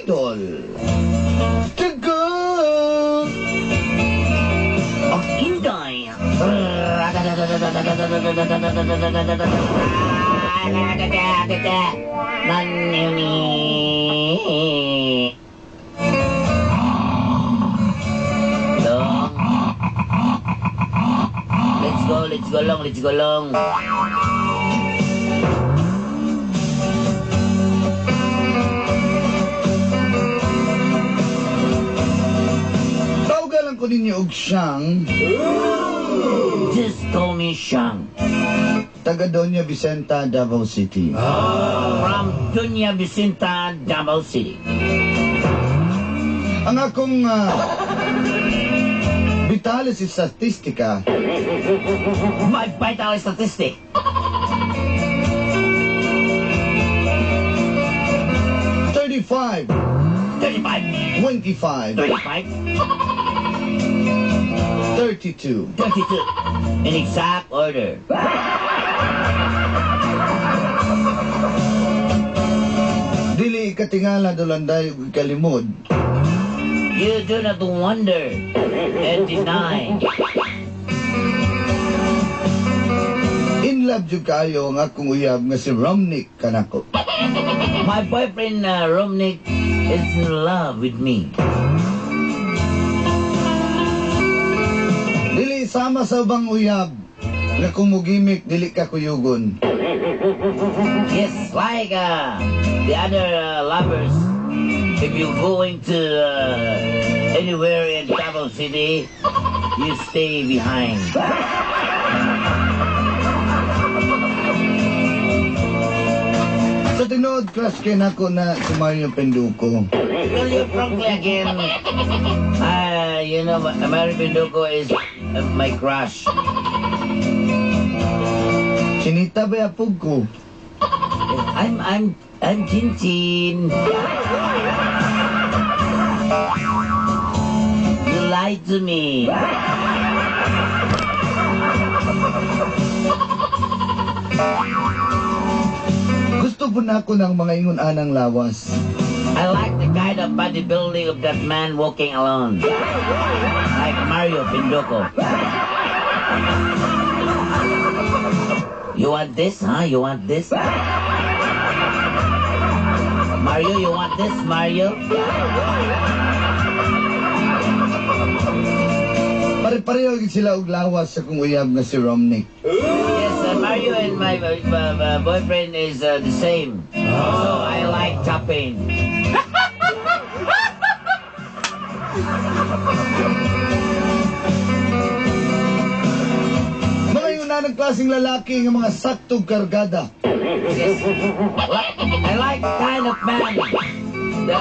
Idol. Taga! Og Inday. Manuni. Long. Let's go long, let's go long. Tawgalan ko ninyo og siyang Just call me Shang. Taga Doña Vicenta, Davao City. From Dunya Vicenta, Davao City. Ang akong Vitalis Statistica My vital statistic. 35, 35, 25, 35, 32. 32. In exact order. Dili ikatingala, Dolanday, ug ikalimod. You do not wonder and deny. In love jud kayo ang akong uyab nga si Romnick kanako. My boyfriend Romnick is in love with me. Dili sama sa ubang uyab nga kung mugimik dili ka kuyugon. Yes, like the other lovers. If you're going to anywhere in Davao City, you stay behind. Sa tinuod, crush kay nako na si Mario Penduko. Tell you frankly again, Mario Penduko is my crush. Chinita ba apog ko? I'm Chin Chin. You lied to me. Gusto po na ako ng mga ingon anang lawas. I like the kind of bodybuilding of that man walking alone. Like Mario Penduko. You want this, huh? You want this? Mario, you want this, Mario? Pare-pareho gyud sila og lawas sa kong uyab nga si Romnick. Yes, Mario and my boyfriend is the same. So I like chopping. Mga ingon anang klaseng lalaki nga mga saktog kargada. Yes. I like kind of man. The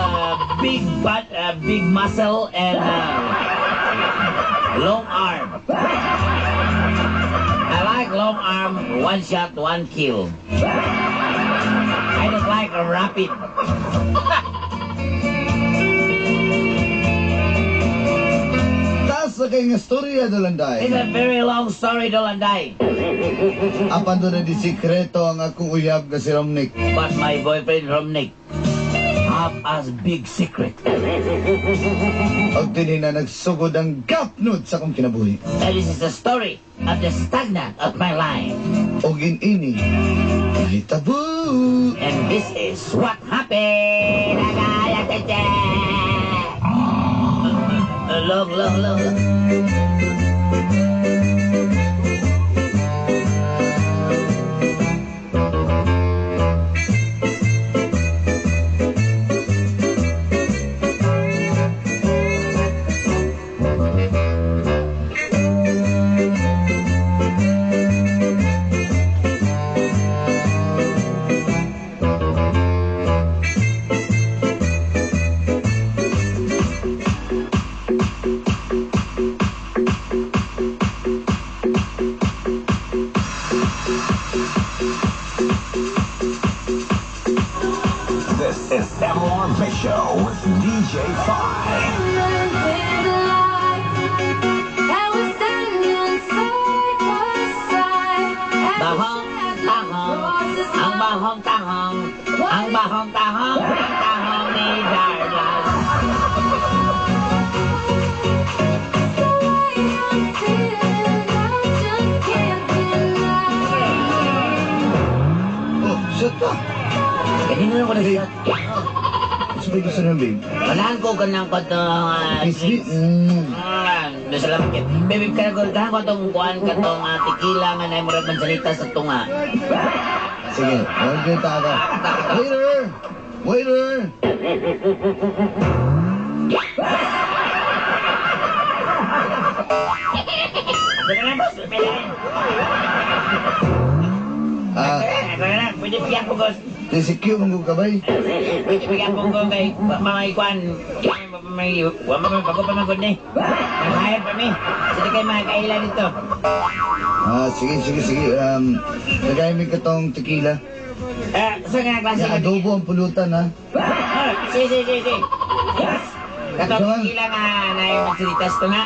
big butt, big muscle, and long arm. I like long arm, one shot, one kill. I don't like a rapid. Taas sa kay nga storya, Dolanday. It's a very long story, Dolanday. Apan doon na di sikreto ang akong uyab nga si Romnick. But my boyfriend Romnick have a big secret. Og dinhi na nagsugod ang gapnod sa akong kinabuhi. And this is the story of the stagnant of my life. Og ini nahitabo. And this is what happened. Long, long, long, long. This is MR Big Show with DJ Fi. Bahong, tahong, ang bahong tahong, ang bahong tahong, ang tahong ni Darla. ko na siya. Ano ba gusto niyo, babe? Kanahan ko kanang katong Crispy? drinks. Mm. Ah, salamat kay. Baby, kanahan ko atong kuan katong tequila nga na murag mansalita sa tunga. Sige, order ta ka. Waiter! Waiter! Ako na lang, boss. Pwede na. Ah, Ako na lang. Pwede bigyan ko, boss. si Q, manggo ka ba? Pwede bigyan ko ko kay mga ikuan. May wa man bago pa man gud ni. Nag-hire pa mi. Sige kay mga kaila dito. Ah, sige, sige, sige. Lagay mi katong tequila. Ah, sa nga klase Ya, adobo ang pulutan, ha? Ah, sige, sige, sige, sige. Yes. Katong Saan? tequila nga na yung magsilitas tunga.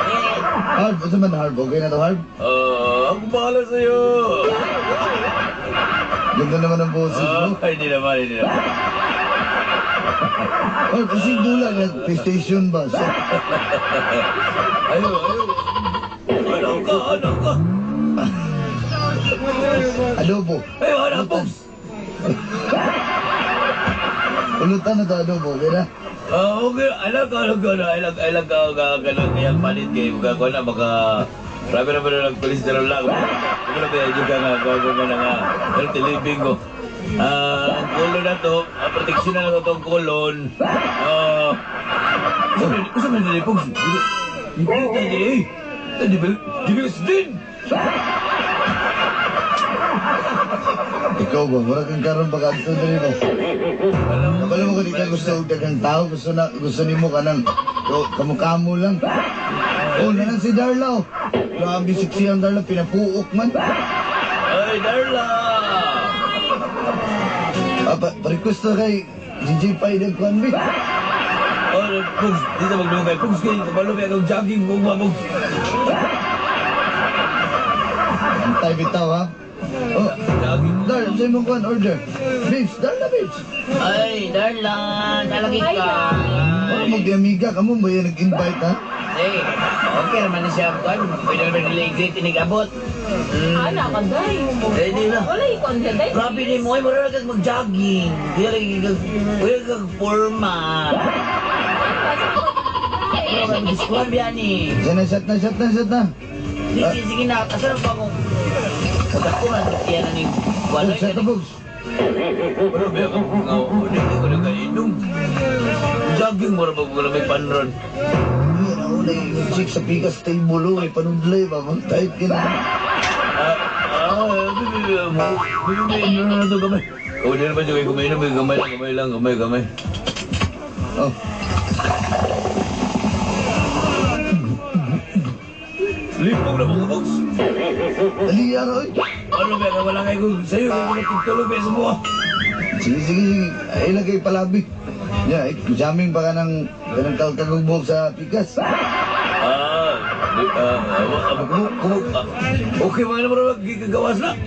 Eh, Harb, ano man, Harb? Okay na to, Harb? Ah, ako bahala sa'yo. Ganda naman ang boses mo. Ah, hindi naman, hindi naman. Harb, kasi dula na PlayStation ba? So, Ayaw, ayaw. Ano ka, ano ka? Adobo. Ayaw, ano, Pogs? Pulutan na to, adobo. Okay na? Ah, okay. Alam ko, alam ko, alam, alam ko, ganun, kaya palit kayo. Baka ko na, baka... Grabe naman na nag-cholesterol lang. Hindi na ba yung nga, gago nga na nga. Healthy living ko. Ah, ang kolon na to, ang proteksyon na lang itong kolon. Ah, saan man nila, Pogs? Hindi, hindi, eh. Di ba, di ba, din? Ikaw ba? Mura kang karon pag adto diri ba? Alam mo, Kabalo mo kung di ka gusto og daghang tao, gusto na gusto nimo kanang kamo-kamo lang. Oh, nanan si Darla. Oh. Grabe sexy ang Darla, pinapuok man. Ay, Darla! Ah, pa request na kay DJ Pai ng Kwan B. Oh, Pugs, dito magdungay. Pugs, kayo, kabalo ba akong jogging kung Pugs. Antay bitaw ha. Oh, Jogging. Dar, sa imong kwan order. Babes, Darla babes. Ay, Darla, nalagi Hi, ka. Para magdi-amiga ka mo, ba yan nag-invite ha? Hey, okay naman na siya. Kuan, pwede naman nila i-greet inigabot. Ana ka, day. Eh, di na. Wala ikon siya, day. Grabe ni mo, ay mura na kag mag-jogging. Kaya lagi kag, kaya kag forma. Mura kag mag-squad biya ni. Siya na, shot na, shot na, shot na. Sige, sige na, asa na ba akong... Pagkako na, tiyan na ni... Oh, shot na, Bugs. Wala ba akong nga, hindi ko na kainom. Jogging mo ba wala may panron. Yan ako na yung chick sa pikas table, oh, may panudlay ba? Mag-tight ka na. Ah, ah, bibi, bibi, bibi, inom na to gamay. Oh, di naman siya kayo kumainom, eh, gamay lang, gamay lang, gamay, gamay. Oh, Lipong na mga Pugs. dali yara, oy. Ano ba, wala kayo kung sa'yo, kayo nagtutulog ba sa mga. Sige, sige, sige. Ay, lagay palabi. Ya, eh, jamming pa ka ng kalkagubok sa pikas. Ah, di, ah, ah, ah, kumu, kumu, ah, okay, mga naman gigagawas na. I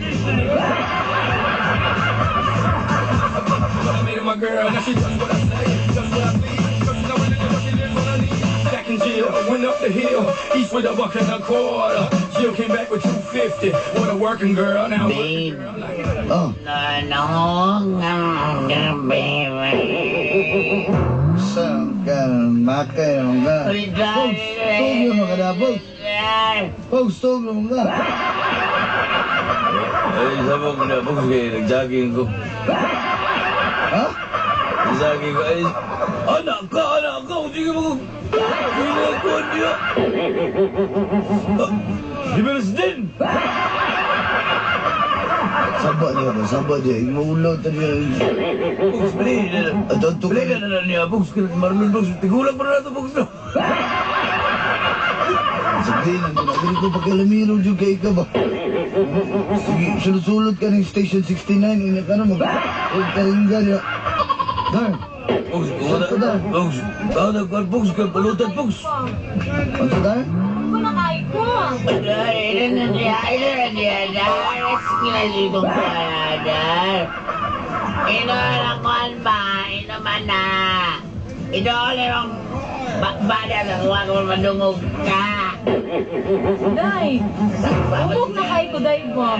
made her my girl. Now she does what I say, does what I please. 'Cause she know really what she lives on her knees. Jack and Jill went up the hill, each with a buck and a quarter. Jill came back with 250. What a working girl now. Babe. Working girl like Oh, Na, na, babe. saan ka makay naman ka. Pogs, tug naman ka na, Pogs. Pogs, tug naman ka. Ay, sabi ko na, Pugs, kaya nag-jogging ko. Ha? Nag-jogging ko, ay, anak ka, anak ka, sige mo, sige ko, niya. Di ba din? Saba niya ba? Saba niya. Maulaw ta niya. Pugs, bali, Ato, ato bali ka na lang niya, Pugs, Marlon, Pugs, tigulang pa na ito, Pugs, no? Sige, nandun na. Dili ko pakialamiro dyan kay ka ba? Sige, sulod-sulod ka ng Station 69. Unya ka na mag... Huwag ka rin niya. Dar, Pugs, kumata, Pugs, tawag na, Pugs, pulutan, Pugs. ano dar? Ako na kay ko. Day. Ubog na kay ko, day ba?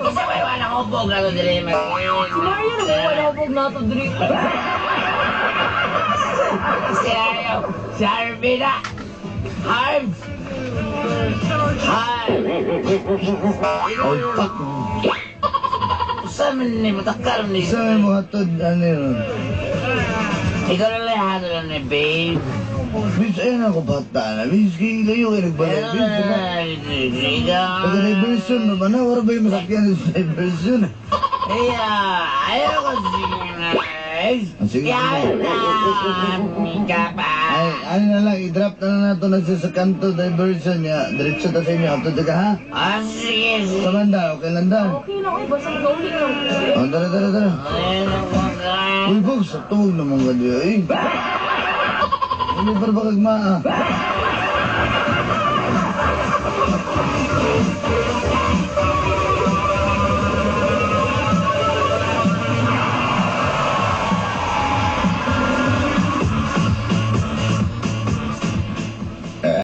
Isa may wala ko bog na to diri. Si Mario na may wala hubog na to diri. Si Ayo, si Harvey na. Harv! Harv! Oh, fuck. Usa man ni matakar ni. Isa may mga tod, ano yun. Ikaw na lang hato lang ni babe. Bis, ayun ako bata na. Bis, kay layo kayo nagbalay. Bis, diba? Taga diversion na ba na? Wala ba yung masakyan sa diversion? Kaya, ayaw ko sige. Sige, sige. Ka pa. Ay, ano na lang, i-drop na lang nato na siya sa kanto diversion niya. Diretso ta sa inyo. Ato ka ha? Ah, sige, sige. Sa banda, okay lang daw. Okay lang eh, basta magauli lang. Oh, tara, tara, tara. Ayaw ko ka. Uy, Bogs, sa tuwag naman ka diyo, eh. Ano ba kag maa?